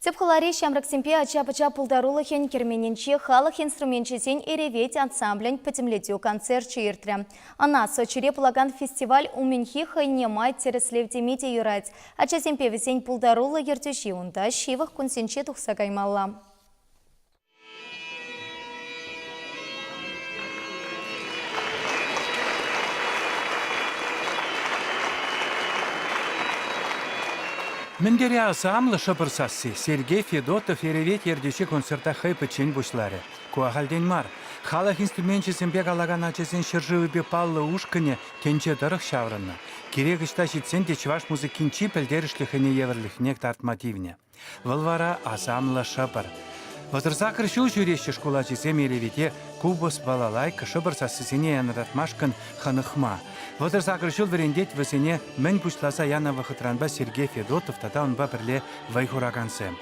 Тӗп хулари ҫамрӑксемпе ача-пӑча пултарулӑхӗн керменӗнче халӑх инструменчӗсен Эревет ансамблӗн пӗтӗмлетӳ концерчӗ иртрӗ. Ӑна Сочире пулакан фестиваль умӗнхи хӑйне май тӗрӗслев теме те юрать. Ачасемпе вӗсен пултаруллӑ ертӳҫи унта ҫывӑх кунсенче тухса каймалла. Мӗн тери асамлӑ шӑпӑр сасси! Сергей Федотов Эревет ертӳҫи концерта хӑй пӗччен пуҫларӗ. Ку ахальтен мар. Халӑх инструменчӗсемпе калакан ачасен ҫӗршывӗпе паллӑ ушкӑнӗ тӗнче тӑрӑх ҫаврӑннӑ. Кирек ӑҫта ҫитсен те чӑваш музыкин чи пӗлтерӗшлӗ хӑйне евӗрлӗхне кӑтартма тивнӗ. Вӑл вара асамлӑ шӑпӑр. 38 ҫул ҫӳреҫҫӗ шкул ачисем Эревете купӑс, балалайка, шӑпӑр сассисене янӑратмашкӑн хӑнӑхма. 38 ҫул вӗрентет вӗсене мӗн пуҫласа янӑ вӑхӑтранпа Сергей Федотов тата унпа пӗрле вӑй хуракансем.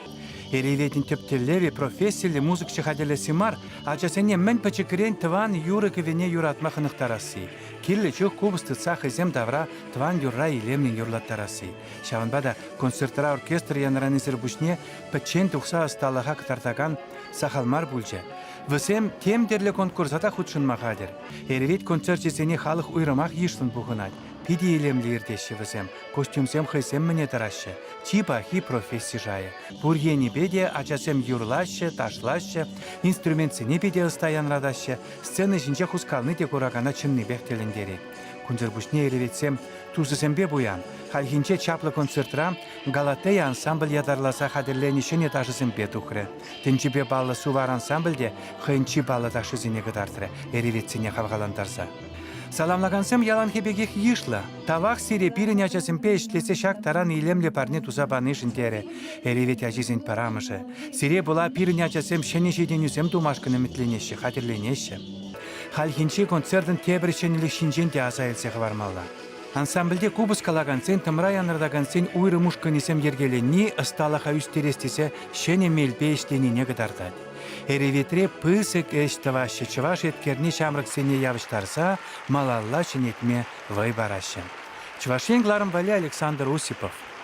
Эреветӗн тӗп тӗллевӗ профессиллӗ музыкҫӑ хатӗрлесси мар, ачасене мӗн пӗчӗкрен тӑван юрӑ-кӗвӗне юратма хӑнӑхтарасси, кирлӗ чух купӑс тытса хӑйсем тавра тӑван юрра илемлӗн юрлаттарасси. Ҫавӑнпа та концертра оркестр янӑранисӗр пуҫне пӗччен тухса ӑсталӑха кӑтартакан сахал мар пулчӗ. Вӗсем тем тӗрлӗ конкурса та хутшӑнма хатӗр. Эревет концерчӗсене халӑх уйрӑмах йышлӑн пухӑнать. Питӗ илемлӗ иртеҫҫӗ вӗсем, костюмсем хӑйсем мӗне тӑраҫҫӗ. Чи пахи професси шайӗ. Пур енӗпе те ачасем юрлаҫҫӗ, ташлаҫҫӗ, инструментсене питӗ ӑста янратаҫҫӗ, сцена ҫинче хускални те куракана чӑннипех тӗлӗнтерет. Кунсӑр пуҫне эреветсем тусӗсемпе пуян. Хальхинче чаплӑ концертра Галатея ансамбль ятарласа хатӗрленӗ ҫӗнӗ ташӑсемпе тухрӗ. Тӗнчипе паллӑ Сувар ансамбль те хӑйӗн чи паллӑ ташшисене кӑтартрӗ, эреветсене хавхалантарса. Саламлакансем яланхи пекех йышлӑ. Тавах сире пирӗн ачасемпе ӗҫлесе ҫак таран илемлӗ парне туса панишӗн, терӗ Эревет ачисен пӗр амӑшӗ. Сире пула пирӗн ачасем ҫӗнӗ ҫитӗнӳсем тумашкӑн ӗмӗтленеҫҫӗ, хатӗрленеҫҫӗ. Хальхинчи концертӑн тепӗр ҫӗнӗлӗх ҫинчен те аса илсе хӑвармалла. Ансамбльте купӑс калакансен, тӑмра янӑратакансен уйрӑм ушкӑнӗсем йӗркеленни ӑсталӑха ӳстерес тесе ҫӗнӗ мелпе ӗҫленине кӑтартать. Эреветре пысӑк ӗҫ тӑваҫҫӗ, чӑваш еткерне ҫамрӑксене явӑҫтарса малалла ҫӗнетме вӑй параҫҫӗ. Чӑваш Ен кӑларӑм валли Александр Осипов.